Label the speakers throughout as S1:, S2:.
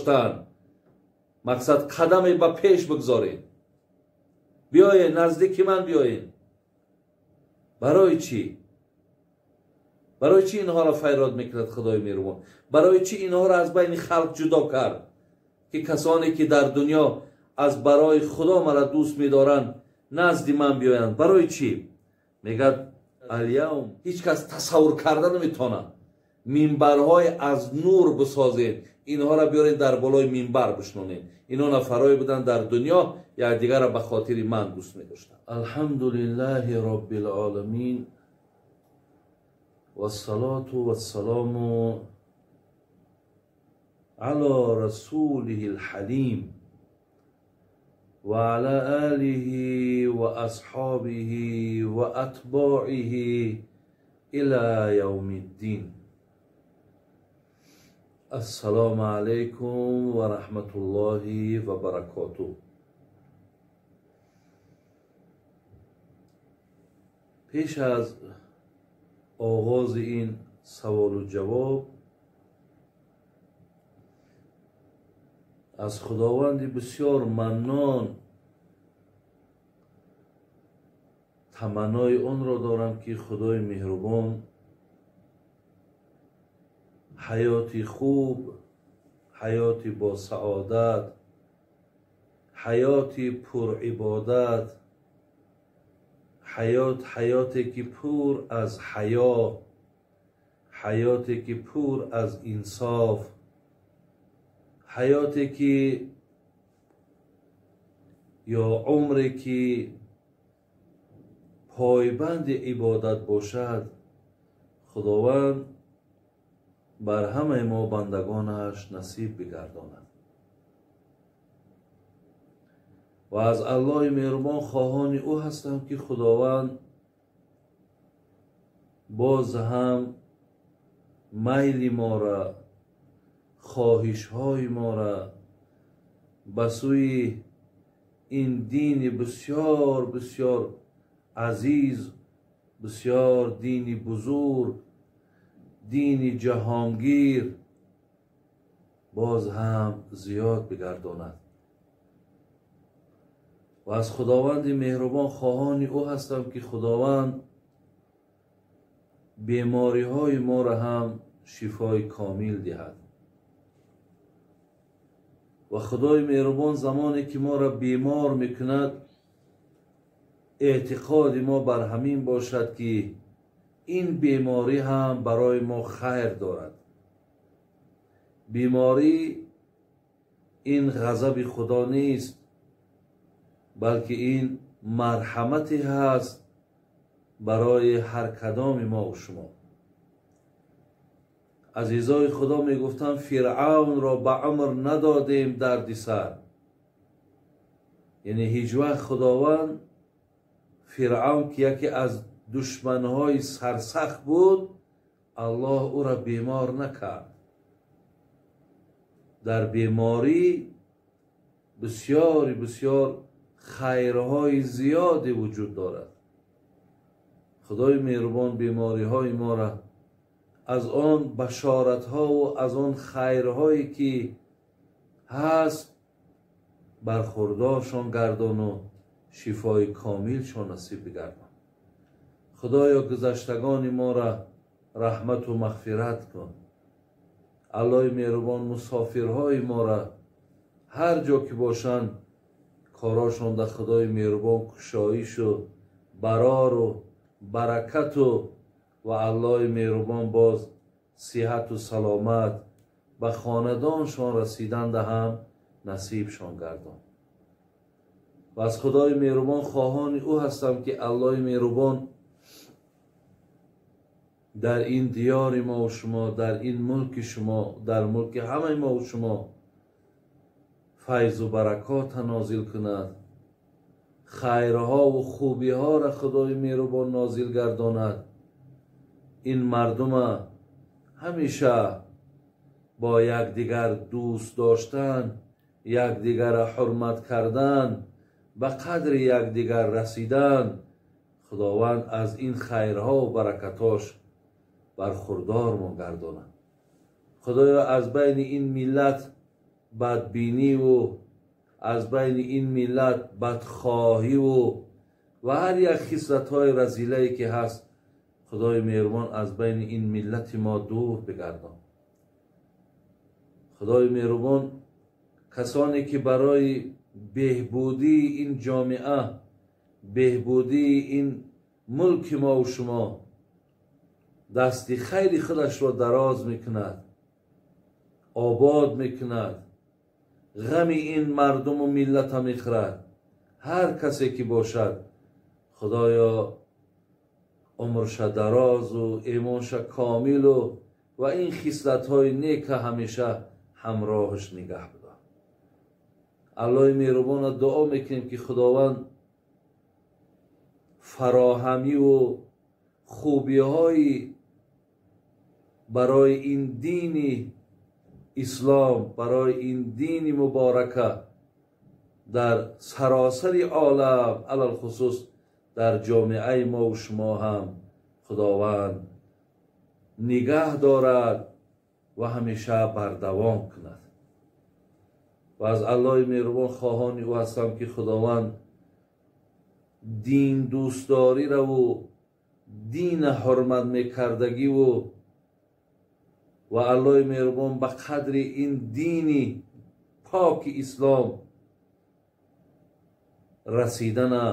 S1: доштанд. Мақсад қадаме ба пеш бигзоред, биёед наздики ман биёед. Барои чӣ? Барои чӣ инҳоро файрод мекунад Худои меҳрубон? Барои чӣ инҳоро аз байни халқ ҷудо кард, ки касоне ки дар дунё аз барои Худо маро дӯст медоранд назди ман биёянд? Барои чӣ? Мегӯяд алявм ҳеҷ кас тасаввур карда наметавонад. Минбарҳои аз нур бисозед, инҳоро биёред дар болои минбар бишнонед. Инҳо нафарое буданд дар дунё якдигарро ба хотири ман дӯст медоштанд. Алҳамдулиллаҳи роббил оламин вассалоту вассаламу ала расулиҳил ҳалим ва ала олиҳи ва асҳобиҳи ва атбоиҳи ила явмиддин. Ассалому алайкум ва раҳматуллоҳи ва баракотуҳ. Пеш аз оғози ин саволу ҷавоб аз Худованди бисёр маннон таманнои онро дорам, ки Худои меҳрубон ҳаёти хуб, ҳаёти босаодат, ҳаёти пурибодат, ҳаёте ки пур аз ҳаё, ҳаёте ки пур аз инсоф, ҳаёте ки ё умре ки пойбанди ибодат бошад, Худованд бар ҳамаи мо бандагонаш насиб бигардонад. Ва аз Аллоҳи меҳрубон хоҳони ӯ ҳастам, ки Худованд боз ҳам майли моро, хоҳишҳои моро ба сӯи ин дини бисёр бисёр азиз, бисёр дини бузург, дини ҷаҳонгир боз ҳам зиёд бигардонад. Ва аз Худованди меҳрубон хоҳони ӯ ҳастам, ки Худованд бемориҳои моро ҳам шифои комил диҳад. Ва Худои меҳрубон замоне ки моро бемор мекунад, эътиқоди мо бар ҳамин бошад, ки ин беморӣ ҳам барои мо хайр дорад. Беморӣ ин ғазаби Худо нест, балки ин марҳамате ҳаст барои ҳар кадоми мо ва шумо. Азизои Худо мегуфтанд Фиръавнро ба умр надодем дарди сар. Яъне ҳеҷ вақт Худованд Фиръавн, ки яке аз душманҳои сарсахт буд, Аллоҳ ӯро бемор накард. Дар беморӣ бисёри бисёр хайрҳои зиёде вуҷуд дорад. Худои меҳрубон бемориҳои моро аз он башоратҳову аз он хайрҳое ки ҳаст бархурдоршон гардону шифои комилшон насиб бигардон. Худоё гузаштагони моро раҳмату мағфират кун. Аллоҳи меҳрубон мусофирҳои моро ҳар ҷо ки бошанд корошон дар Худои меҳрубон кушоишу барору баракату ва Аллоҳи меҳрубон боз сиҳату саломат ба хонадоншон расиданда ҳам насибшон гардон. Ва аз Худои меҳрубон хоҳони ӯ ҳастам, ки Аллоҳи меҳрубон дар ин диёри мо ва шумо, дар ин мулки шумо, дар мулки ҳамаи мо ва шумо файзу баракота нозил кунад, хайрҳову хубиҳоро Худои меҳрубон нозил гардонад. Ин мардума ҳамеша бо якдигар дӯст доштан, якдигарро ҳурмат кардан, ба қадри якдигар расидан, Худованд аз ин хайрҳову баракатош бархурдормон гардонад. Худоё аз байни ин миллат бадбиниву аз байни ин миллат бадхоҳиву ва ҳар як хислатҳои разилае ки ҳаст, Худои меҳрубон аз байни ин миллати мо дур бигардон. Худои меҳрубон касоне ки барои беҳбудии ин ҷомеа, беҳбудии ин мулки мо ва шумо дасти хайри худашро дароз мекунад, обод мекунад, ғами ин мардуму миллата мехӯрад, ҳар касе ки бошад, Худоё умрша дарозу имонша комилу ва ин хислатҳои нека ҳамеша ҳамроҳаш нигаҳ бидор. Аллоҳи меҳрубона дуо мекунем, ки Худованд фароҳамиву хубиҳои барои ин дини ислом, барои ин дини муборака дар саросари олам, алалхусус дар ҷомеаи мо ва шумо ҳам Худованд нигаҳ дорад ва ҳамеша бардавом кунад. Ва аз Аллоҳи меҳрубон хоҳони ӯ ҳастам, ки Худованд дин дӯстдорираву дина ҳурмат мекардагиву ва Аллоҳи меҳрубон ба қадри ин дини поки ислом расидана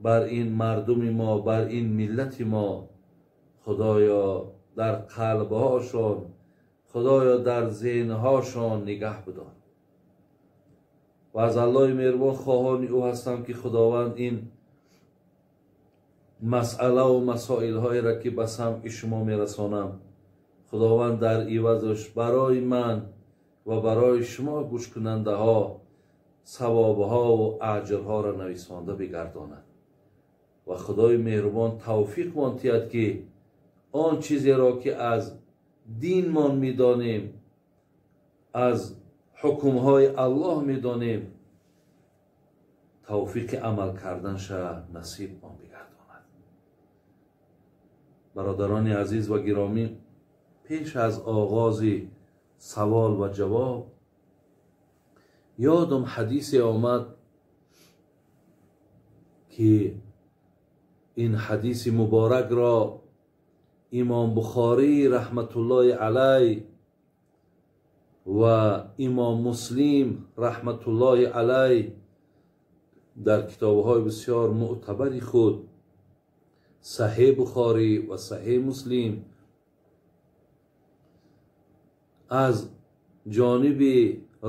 S1: бар ин мардуми мо, бар ин миллати мо, Худоё дар қалбҳошон, Худоё дар зеҳнҳошон нигаҳ бидор. Ва аз Аллоҳи меҳрубон хоҳони ӯ ҳастам, ки Худованд ин масъалаву масоилҳоеро ки ба самъи шумо мерасонам, Худованд дар ивазаш барои ман ва барои шумо гӯшкунандаҳо савобҳову аҷрҳоро нависонда бигардонад ва Худои меҳрубон тавфиқмон тиҳад, ки он чизеро ки аз динмон медонем, аз ҳукмҳои Аллоҳ медонем, тавфиқи амал карданша насибмон бигардонад. Бародарони азиз ва гиромӣ, пеш аз оғози савол ва ҷавоб ёдам ҳадисе омад, ки ин ҳадиси муборакро имом Бухорӣ раҳматуллоҳи алай ва имом Муслим раҳматуллоҳи алай дар китобҳои бисёр мӯътабари худ, Саҳеҳ Бухорӣ ва Саҳеҳ Муслим, аз ҷониби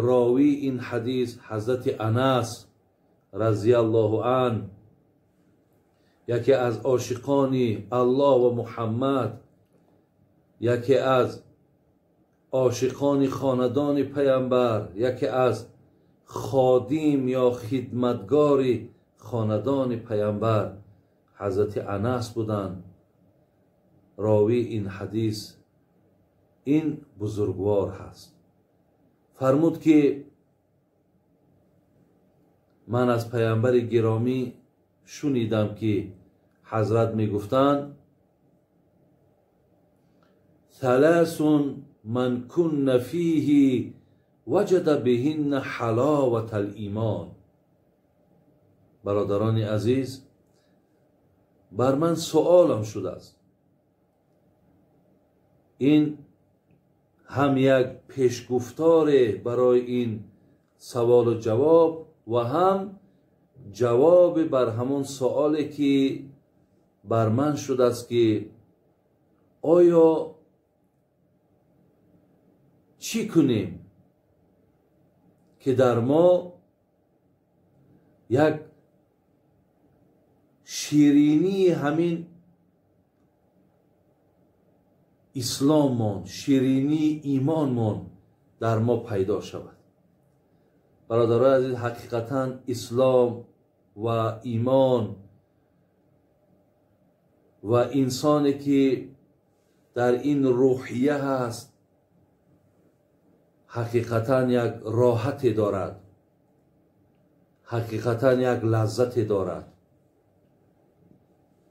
S1: ровии ин ҳадис ҳазрати Анас разияллоҳу ан, яке аз ошиқони Аллоҳ ва Муҳаммад, яке аз ошиқони хонадони паямбар, яке аз ходим ё хидматгори хонадони паямбар ҳазрати Анас буданд. Ровии ин ҳадис ин бузургвор ҳаст. Фармуд, ки ман аз паямбари гиромӣ шунидам, ки ҳазрат мегуфтанд: ثلاث من كن فيه وجد بهن حلاوة الایمان. برادران عزیز، بر من سؤالم شده است. این هم یک پیشگفتار برای این سوال و جواب و هم جواب بر همون سوالی که بر من شده است که آیا چی کنیم که در ما یک شیرینی همین اسلاممان، شیرینی ایمانمان در ما پیدا شود. برادران عزیز، حقیقتا اسلام و ایمان و انسانی که در این روحیه هست حقیقتا یک راحت دارد، حقیقتا یک لذت دارد.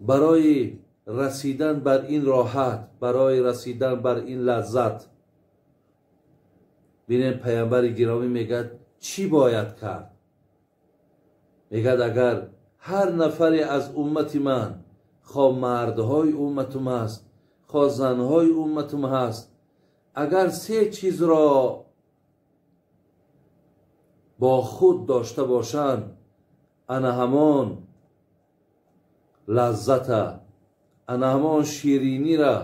S1: برای رسیدن بر این راحت، برای رسیدن بر این لذت Бинем паямбари гиромӣ мегӯяд чӣ бояд кард? Мегӯяд агар ҳар нафаре аз уммати ман, хо мардҳои умматум аст, хо занҳои умматум ҳаст, агар се чизро бо худ дошта бошанд, ана ҳамон лаззата, ана ҳамон ширинира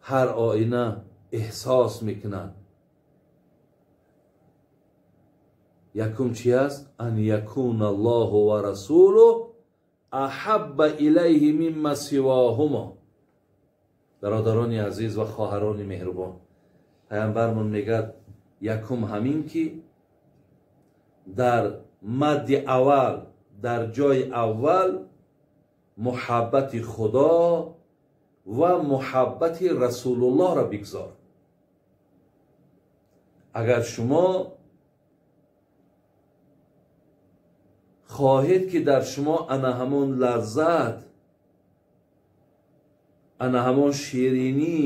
S1: ҳар оина эҳсос мекунанд. Якум чи аст? Ан якуна Аллоҳу ва расулуҳ аҳабба илайҳи мимма сивоҳумо. Бародарони азиз ва хоҳарони меҳрубон, паямбармон мегӯяд якум ҳамин ки дар мадди аввал, дар ҷои аввал муҳаббати Худо ва муҳаббати Расулуллоҳро бигзор. Агар шумо хоҳед ки дар шумо ана ҳамон лаззат, ана ҳамон ширинӣ,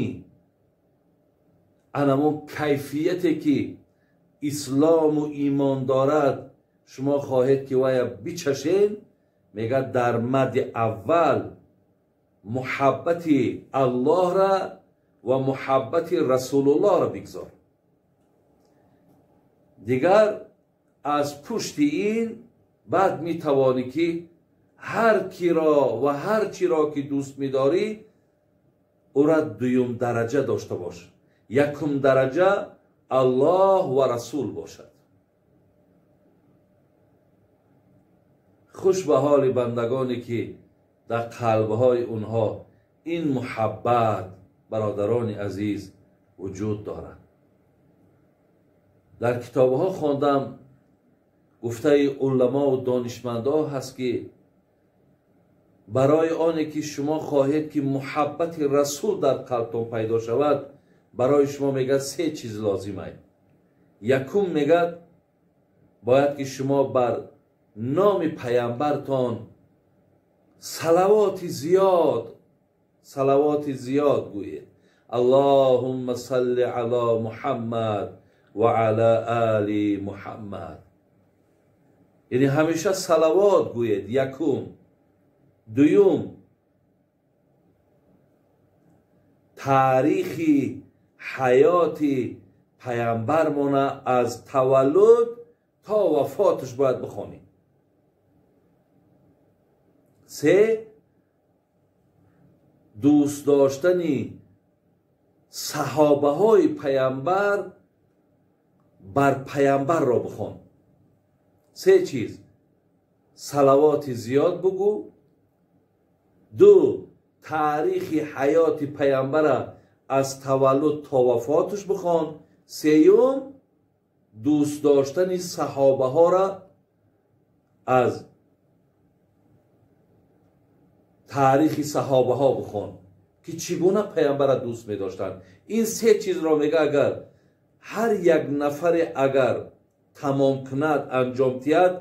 S1: ана ҳамон кайфияте ки ислому имон дорад, шумо хоҳед ки вая бичашед, мегӯяд дар мадди аввал муҳаббати Аллоҳра ва муҳаббати Расулуллоҳро бигзор. Дигар аз пушти ин баъд метавонӣ ки ҳар киро ва ҳар чиро ки дӯст медорӣ, ӯра дуюм дараҷа дошта бош. Якум дараҷа Аллоҳ ва Расул бошад. Хуш ба ҳоли бандагоне ки дар қалбҳои онҳо ин муҳаббат, бародарони азиз, вуҷуд дорад. Дар китобҳо хондам, гуфтаи уламову донишмандҳо ҳаст ки барои оне ки шумо хоҳед ки муҳаббати Расул дар қалбтон пайдо шавад, барои шумо мегӯяд се чиз лозим аст. Якум мегӯяд бояд ки шумо бар номи паямбартон салавоти зиёд, салавоти зиёд гӯед. Аллоҳумма салли ала Муҳаммад ва ала али Муҳаммад. Яъне ҳамеша салавот гӯед. Якум. Дуюм, таърихи ҳаёти паямбармона аз таваллуд то вафоташ бояд бихонем. Се, дӯст доштани саҳобаҳои паямбар бар паямбарро бихон. Се чиз: салавоти зиёд бугӯ, ду, таърихи ҳаёти паямбара аз таваллуд то вафоташ бихон, сеюм, дӯст доштани саҳобаҳоро аз таърихи саҳобаҳо бихон ки чӣ гуна паямбара дӯст медоштанд. Ин се чизро мега агар ҳар як нафаре агар тамом кунад, анҷом диҳад,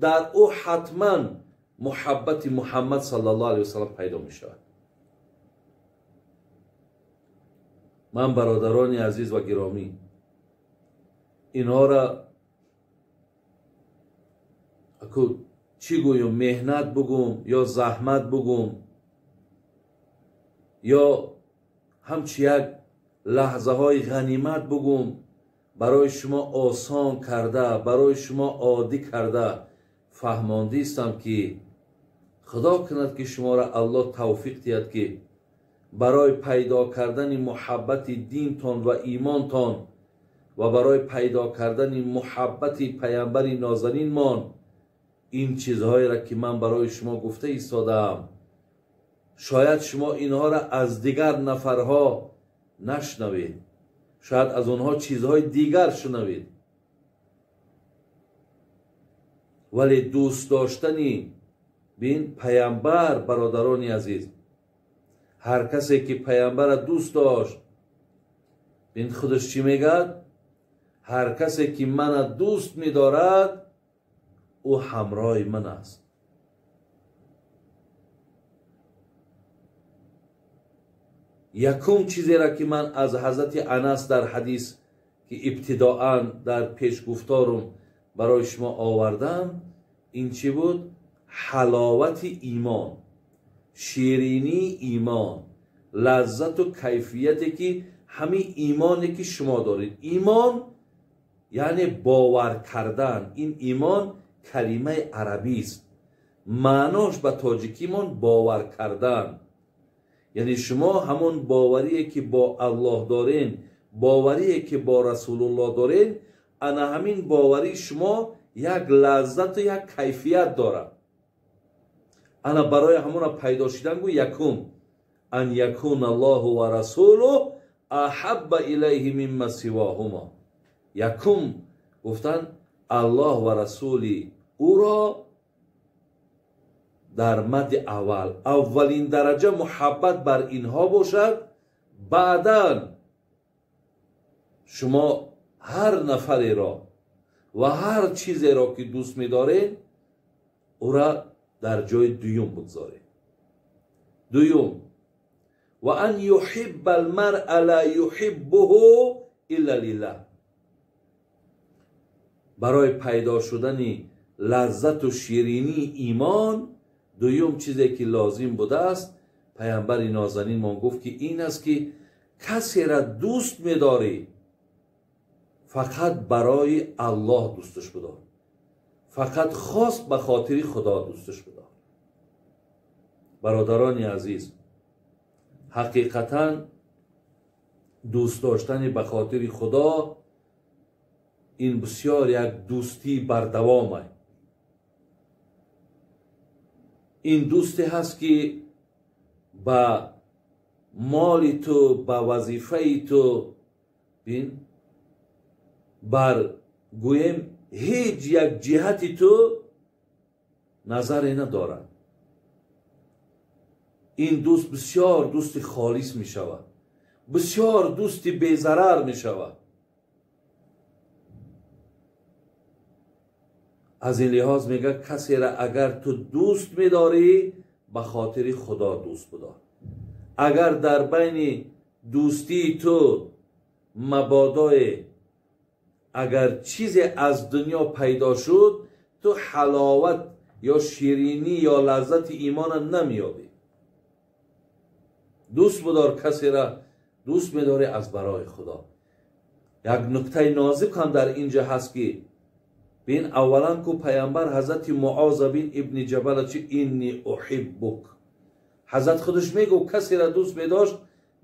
S1: дар ӯ ҳатман муҳаббати Муҳаммад саллаллоҳу алайҳи васаллам пайдо мешавад. Ман бародарони азиз ва гиромӣ, инҳоро чӣ гӯем, меҳнат бугум ё заҳмат бугум ё ҳамчи як лаҳзаҳои ғанимат бугум, барои шумо осон карда, барои шумо оддӣ карда фаҳмондистам ки худо кунад ки шуморо Аллоҳ тавфиқ диҳад ки барои пайдо кардани муҳаббати динтон ва имонтон ва барои пайдо кардани муҳаббати паямбари нозанинмон ин чизҳоеро ки ман барои шумо гуфта истодаам, шояд шумо инҳоро аз дигар нафарҳо нашнавед, шояд аз онҳо чизҳои дигар шунавед, вале дӯст доштани бин паямбар, бародарони азиз, ҳар касе ки паямбарро дӯст дошт, бин худаш чӣ мегӯяд? Ҳар касе ки мана дӯст медорад, ӯ ҳамроҳи ман аст. Якум чизеро ки ман аз ҳазрати Анас дар ҳадис ки ибтидоан дар пешгуфторум барои шумо овардам, ин чӣ буд? Ҳаловати имон, ширинии имон, лаззату кайфияте ки ҳамин имоне ки шумо доред. Имон яъне бовар кардан. Ин имон калимаи арабист, маънош ба тоҷикимон бовар кардан. Яъне шумо ҳамон боварие ки бо Аллоҳ дорен, боварие ки бо Расулуллоҳ дорен, ана ҳамин боварии шумо як лаззату як кайфият дорад. Ана барои ҳамона пайдо шидан гӯ якум ан якуна Аллоҳу ва расулуҳ аҳабба илайҳи мимма сивоҳума. Якум гуфтан Аллоҳ ва расули ӯро дар мадди аввал, аввалин дараҷа муҳаббат бар инҳо бошад. Баъдан шумо ҳар нафареро ва ҳар чизеро ки дӯст медоред, ӯра дар ҷои дуюм бигзоред. Дуюм, ва ан юҳибба алмаръа ла юҳиббуҳу илла лиллаҳ. Барои пайдо шудани лаззату ширинии имон дуюм чизе ки лозим будааст, паямбари нозанинмон гуфт ки ин аст ки касера дӯст медорӣ, фақат барои Аллоҳ дӯсташ бидор, фақат хос ба хотири Худо дӯсташ бидор. Бародарони азиз, ҳақиқатан дӯст доштани ба хотири Худо ин бисёр як дӯстии бардавом аст. Ин дӯсте ҳаст ки ба моли ту, ба вазифаи ту, бин бар гӯем ҳеҷ як ҷиҳати ту назаре надорад. Ин дӯст бисёр дӯсти холис мешавад, бисёр дӯсти безарар мешавад. Аз ин лиҳоз мегӯяд касеро агар ту дӯст медорӣ, ба хотири Худо дӯст бидор. Агар дар байни дӯстии ту мабодое агар чизе аз дунё пайдо шуд, ту ҳаловат ё ширинӣ ё лаззати имона намеёбӣ. Дӯст бидор касеро дӯст медорӣ аз барои Худо. Як нуктаи нозик ҳам дар инҷа ҳаст ки бин аввалан ку паямбар ҳазрати Муоза бин ибни Ҷабала чи инни уҳиббук. Ҳазрат худаш мегуфт касеро дӯст медошт,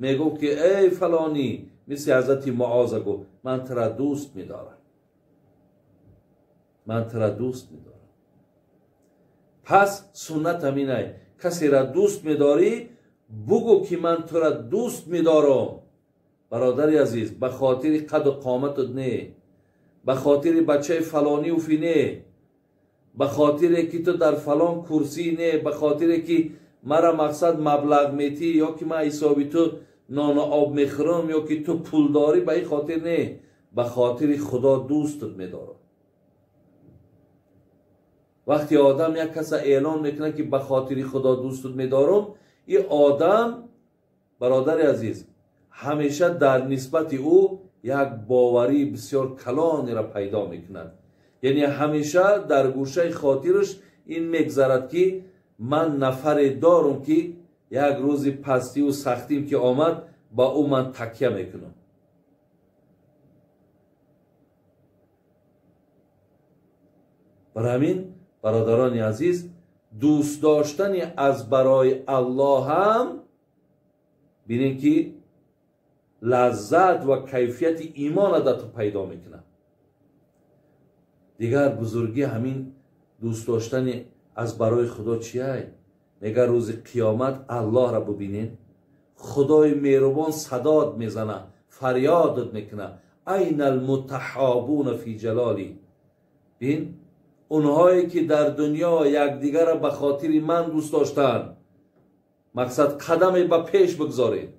S1: мегуфт ки эй фалонӣ, мисли ҳазрати Муоза гуфт ман тура дӯст медорам, ман тура дӯст медорам. Пас суннат ҳаминай, касеро дӯст медорӣ, бугӯ ки ман тура дӯст медорам. Бародари азиз, ба хотири қаду қоматат не, ба хотири бачаи фалонию фи не, ба хотире ки ту дар фалон курсӣ не, ба хотире ки мара мақсад маблағ метӣ ё ки ман ҳисоби ту нону об мехӯрам ё ки ту пул дорӣ, ба ин хотир не, ба хотири Худо дӯстат медорам. Вақте одам як каса эълон мекунад ки ба хотири Худо дӯстат медорам, ин одам, бародари азиз, ҳамеша дар нисбати ӯ як боварии бисёр калонеро пайдо мекунад. Яъне ҳамеша дар гӯшаи хотираш ин мегзарад ки ман нафаре дорам ки як рӯзи пастиву сахтим ки омад, ба ӯ ман такя мекунам. Барои ҳамин, бародарони азиз, дӯст доштани аз барои Аллоҳ ҳам бинем ки лаззат ва кайфияти имона дар ту пайдо мекунад. Дигар бузургӣ ҳамин дӯст доштани аз барои Худо чиай? Мега рӯзи қиёмат Аллоҳро бубинед, Худои меҳрубон садод мезана, фарёдат мекунад: айна алмутаҳобуна фи ҷалоли. Бин, онҳое ки дар дунё якдигарро ба хотири ман дӯст доштанд, мақсад қадаме ба пеш бигзоред,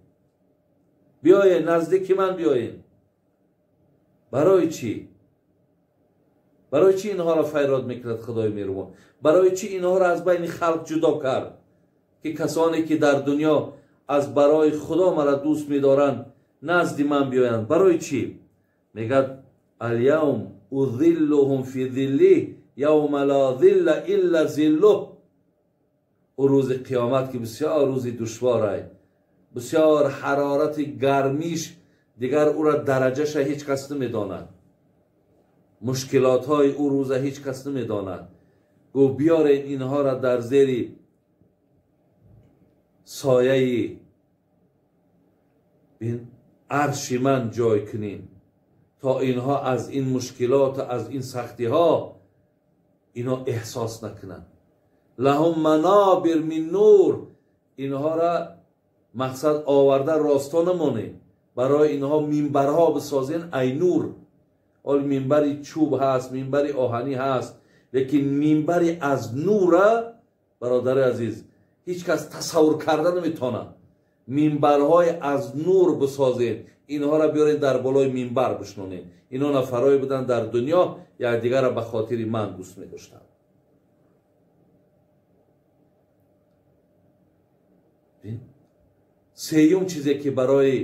S1: биёед наздики ман биёед. Барои чӣ? Барои чӣ инҳоро фарёд мекунад Худои меҳрубон? Барои чӣ инҳоро аз байни халқ ҷудо кард ки касоне ки дар дунё аз барои Худо мара дӯст медоранд, назди ман биёянд. Барои чӣ? Мегӯяд алявм узиллуҳум фи зиллӣ явма ла зилла илла зиллуҳ. Ӯ рӯзи қиёмат ки бисёр рӯзи душворай, бисёр ҳарорати гармиш, дигар ӯра дараҷаша ҳеҷ кас намедонад, мушкилотҳои ӯ рӯза ҳеҷ кас намедонад. Гуфт биёред инҳоро дар зери сояи арши ман ҷой кунем, то инҳо аз ин мушкилот, аз ин сахтиҳо ино эҳсос накунанд. Лаҳум манобир мин нур. Инҳоро мақсад оварда росто намонем, барои инҳо минбарҳо бисозен ай нур. Ҳол минбари чӯб ҳаст, минбари оҳанӣ ҳаст, лекин минбари аз нура, бародари азиз, ҳеҷ кас тасаввур карда наметавонад. Минбарҳои аз нур бисозед, инҳоро биёред дар болои минбар бишнонед. Инҳо нафарое буданд дар дунё, якдигарро ба хотири ман дӯст медоштанд. Сеюм чизе ки барои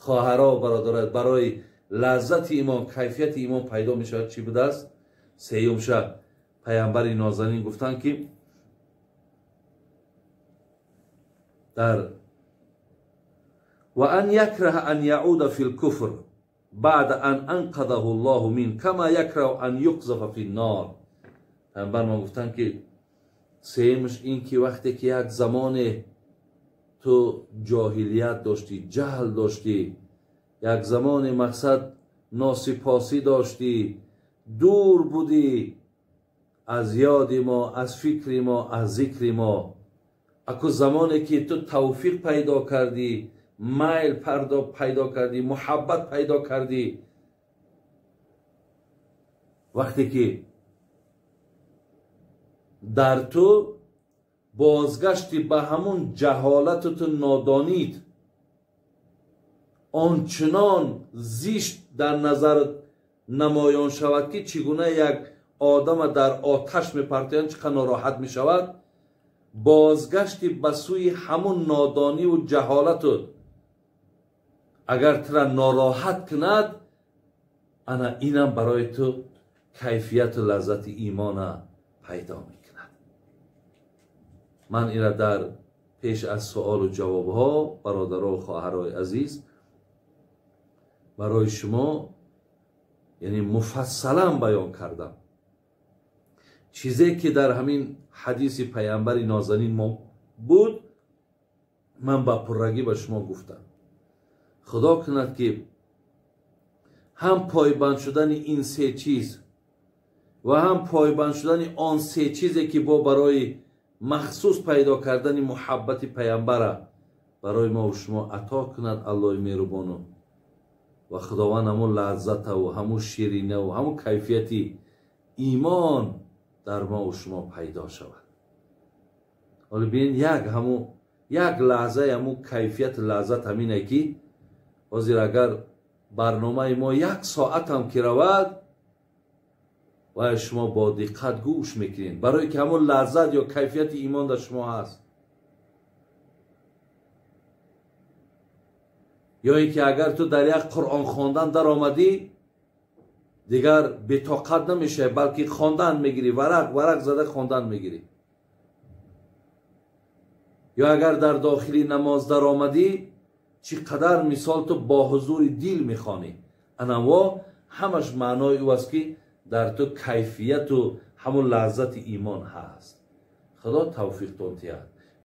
S1: хоҳаро, бародарат, барои лаззати имон, кайфияти имон пайдо мешавад чӣ будааст? Сеюмша паямбари нозанин гуфтанд ки дар ва ан якраҳа ан яуда фи лкуфр баъда ан анқадаҳу ллоҳу мин кама якраҳу ан юқзафа фи ннор. Паямбар мо гуфтанд ки сеюмш ин ки вақте ки як замоне ту ҷоҳилият доштӣ, ҷаҳл доштӣ, як замоне мақсад носипосӣ доштӣ, дур будӣ аз ёди мо, аз фикри мо, аз зикри мо. Аку замоне ки ту тавфиқ пайдо кардӣ, майл пайдо кардӣ, муҳаббат пайдо кардӣ, вақте ки дар ту бозгашти ба ҳамун ҷаҳолату ту нодонид, ончунон зишт дар назар намоён шавад ки чӣ гуна як одама дар оташ мепартоянд, чӣ қадр нороҳат мешавад. Бозгашти ба сӯи ҳамун нодониву ҷаҳолату агар тура нороҳат кунад, ана инам барои ту кайфияту лаззати имона пайдо мекунад. Ман ира дар пеш аз суолу ҷавобҳо, бародаро ва хоҳарои азиз, барои шумо яъне муфассалан баён кардам. Чизе ки дар ҳамин ҳадиси паямбари нозанин мо буд, ман ба пуррагӣ ба шумо гуфтам. Худо кунад ки ҳам пойбанд шудани ин се чиз ва ҳам пойбанд шудани он се чизе ки бо барои махсус пайдо кардани муҳаббати паямбара барои мо шумо ато кунад Аллоҳи меҳрубону, ва Худованд ҳамун лаззатаву ҳамун ширинаву ҳамун кайфияти имон дар мо шумо пайдо шавад. Ҳоло бинед, як лаҳзаи ҳамун кайфият лаззат ҳамине ки ҳозир агар барномаи мо як соатам ки равад, ва шумо бо диққат гӯш мекунед, барое ки ҳамун лаззат ё кайфияти имон дар шумо ҳаст. Ё ин ки агар ту дар як Қуръон хондан даромадӣ, дигар бетоқат намешавӣ, балки хондан мегирӣ, варақ варақ зада хондан мегирӣ. Ё агар дар дохили намоз даромадӣ, чӣ қадар мисол ту бо ҳузури дил мехонӣ. Анаво ҳамаш маънои ӯ аст ки дар ту кайфияту ҳамун лаззати имон ҳаст. Худо тавфиқтон диҳад.